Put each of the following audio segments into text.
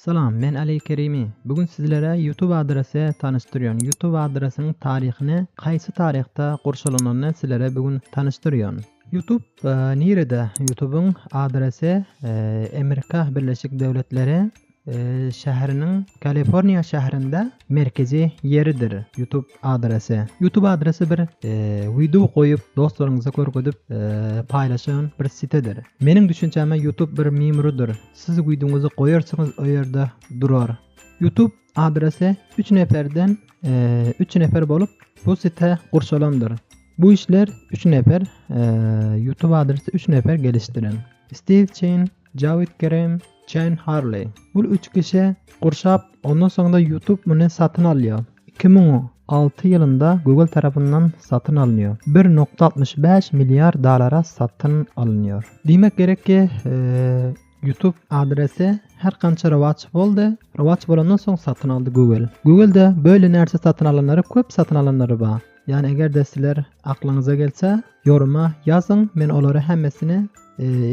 Salam, men Ali Kerimi. Bu gün sizlere YouTube adresi tanyşdyrýan. YouTube adresiniň taryhyny, haýsy taryhda gurşalanyny sizlere bu gün tanyşdyrýan. YouTube nirede? YouTube'yň adresi Amerika Birleşik Döwletleri şäheriniň Kaliforniýa şäherinde merkezi ýeridir YouTube adresi. YouTube adresi bir wideo goýup dostlaryňyza görkezip paýlaşan bir sitedir. Meniň düşünjäme YouTube bir mimrudyr. Siz wideoňyzy goýarsyňyz o ýerde durar. YouTube adresi 3 neferden 3 nefer bolup bu site gurşalandyr. Bu işler 3 nefer YouTube adresi 3 nefer gelişdiren. Steve Chen, Jawed Kerem, Chen Harley. Bu üç kişi gurşap, ondan soň da YouTube muny satyn alýar. 2006 ýylynda Google tarapyndan satyn alynýar. 1.65 milliard dollara satyn alynýar. Diýmek gerek ki, YouTube adresi her kança rowaç boldy. Rowaç bolandan soň satyn aldy Google. Google-de böyle närse satyn alanlary köp satyn alanlary bar. Ýani eger-de sizler aklyňyza gelse ýoruma ýazyň men olary hemmesini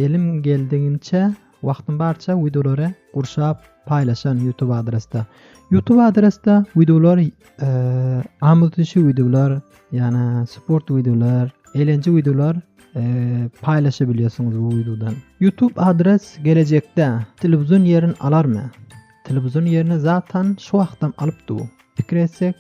elim geldiginçe wagtym barça wideolary gurşap paýlaşan YouTube adresde. YouTube adresde wideolar amuzişi wideolar ýani sport wideolar eğlence wideolar paýlaşabiliyorsunuz bu wideodan. YouTube adres gelejekde telewizyon ýerini alarmy? Telewizyon ýerini zaten şu wagtam alyp dur. Pikir etsek,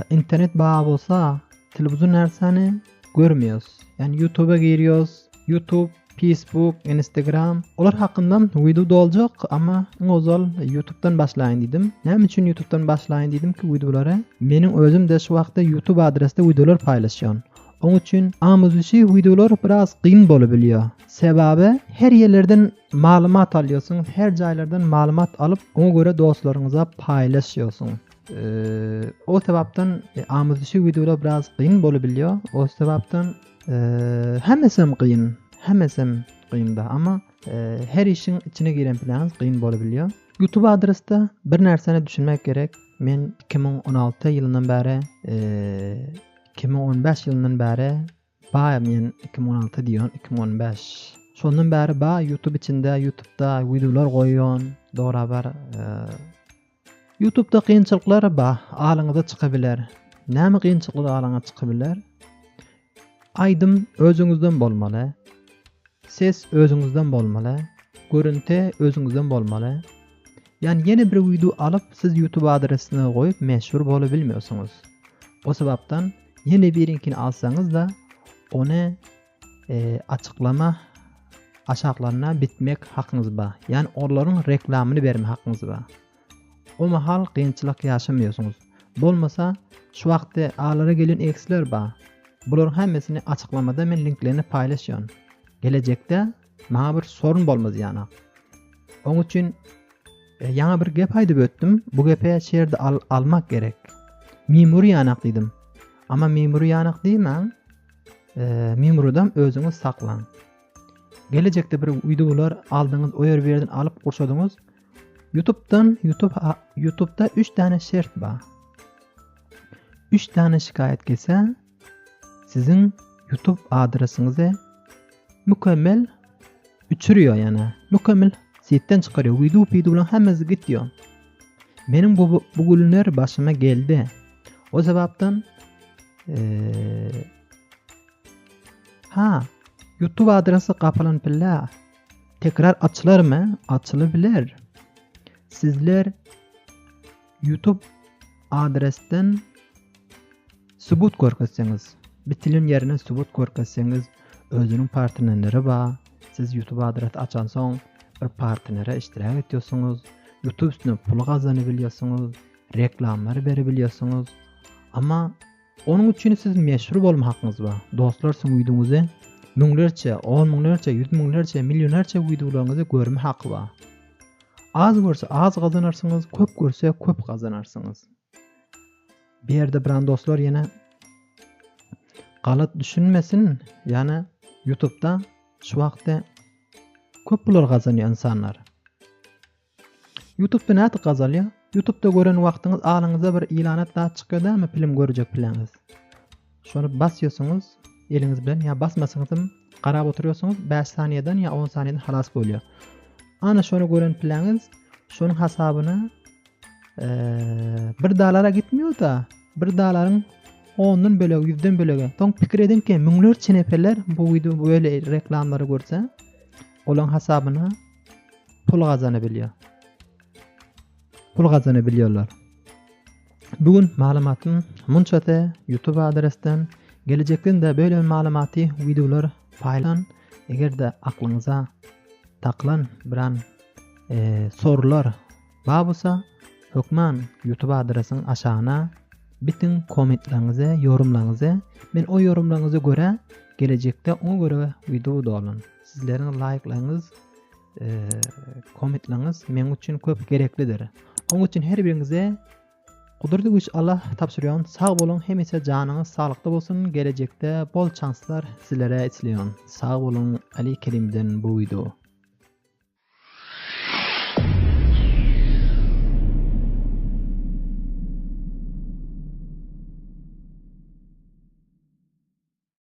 internet bar bolsa, telewizor närseni görmeýäs. Ýani YouTube-a girýäs, YouTube, Facebook, Instagram, olar hakynda wideo doljak, amma iň ozal YouTube-dan başlaýyn diýdim. Näme üçin YouTube-dan başlaýyn diýdim ki wideolary? Meniň özüm-de şu wagtda YouTube adresde wideolar paýlaşýan. Oň üçin amuzişi wideolar biraz gyn bolubilýär. Sebäbi her ýerlerden Maglumat alýarsyňyz, her jaýlardan maglumat alyp, oňa görä dostlaryňyza paýlaşýarsyň. O sebäpden amyzlyşy wideolar biraz gyn bolubilýär. O sebäpden hemmesem gyn, hemmesem gynda, amma her işiň içine giren bileňiz gyn bolubilýär. YouTube adresde bir närseni düşünmek gerek. Men 2016 ýylyndan bäri, 2015 ýylyndan bäri Ba men 2016 diýon 2015. Şondan bäri ba YouTube içinde YouTube'da wideolar goýýan dograbar. YouTube'da kynçylyklar ba alyňyza çyka biler. Näme kynçylyklar alyňa çyka biler? Aýdym özüňizden bolmaly. Ses özüňizden bolmaly. Görünti özüňizden bolmaly. Ýani ýene bir wideo alyp siz YouTube adresine goýup meşhur bolup bilmiyorsuňyz. O sebapdan ýene birinkini alsaňyz-da ony e, açyklama aşaklaryna bitmek hakyňyz bar. Ýani olaryň reklamyny berme hakyňyz bar. O mahal kynçylyk ýaşamaýarsyňyz. Bolmasa şu wagtda alara gelen eksler bar. Bularyň hemmesini açyklamada men linklerini paýlaşýan. Gelejekde Maňa bir sorun bolmaz ýana. Oň üçin e, ýaňa bir gep aýdyp ötdüm. Bu gepe şerde al, almak gerek. Mimur ýanak diýdim. Amma mimur ýanak diýmäň. E, mimurdan özüňiz saklaň. Gelejekde bir wideolar aldyňyz, o ýer bir ýerden alyp gurşadyňyz. YouTube'dan YouTube YouTube'da 3 tane şert bar. 3 tane şikayet gelse siziň YouTube adresiňizi mükemmel uçurýar ýana. Mükemmel sitden çykarýar. Video video bilen hemmesi gitýär. Meniň bu bu günler başyma geldi. O sebäpden ee, ha YouTube adresi gapalan pille tekrar açylarmy? Açylybiler. Sizler YouTube adresden subut görkezseňiz, bitilen ýerine subut görkezseňiz, özüniň partnerleri bar. Siz YouTube adres açansoň bir partnere iştirak etýärsiňiz. YouTube üstüne pul gazanyp bilýärsiňiz, reklamlar berip bilýärsiňiz. Amma onuň üçin siz meşhur bolma hakyňyz bar. Dostlar siziň wideoňyzy müňlerçe, on müňlerçe, ýüz müňlerçe, millionlarça wideolaryňyzy görme haky bar. Az görse az gazanarsyňyz, köp görse köp gazanarsyňyz. Bir ýerde biran dostlar ýene galat düşünmesin, ýani YouTube'da şu wagtda köp pullar gazanýar insanlar. YouTube'da nädip gazalýar? YouTube'da gören wagtyňyz alyňyza bir ilanat zat çykýar dämi film görjek bileňiz. Şony basýarsyňyz eliňiz bilen ýa basmasaňyz hem garap oturýarsyňyz 5 saniýadan ýa 10 saniýadan halas bolýar. Ana şony gören bileňiz. Şonuň hasabyna bir dalara gitmiyor da bir dalaryň ondan bölegi, ýüzden bölegi. Soň pikir ediň ki, müňlerçe neferler bu video böyle reklamlary görse, olaň hasabyna pul gazanabilýär. Pul gazanabilýärler. Bu gün maglumatym munçasy YouTube adresden. Gelejekden de böyle maglumaty videolar paýlan. Eger-de aklyňyza takylan biran e, sorular bar bolsa, hökman YouTube adresiň aşagyna bitin kommentleriňizi, ýorumlaryňyzy, men o ýorumlaryňyza görä gelejekde oňa görä video dolan. Sizleriň laýklaryňyz, e, kommentleriňiz meň üçin köp gereklidir. Oň üçin her biriňize Gudratly güýç Allah tabşyrýan sag boluň hemişe janyňyz saglykda bolsun gelejekde bol çanslar sizlere isleýän sag boluň Ali Kerimden bu video.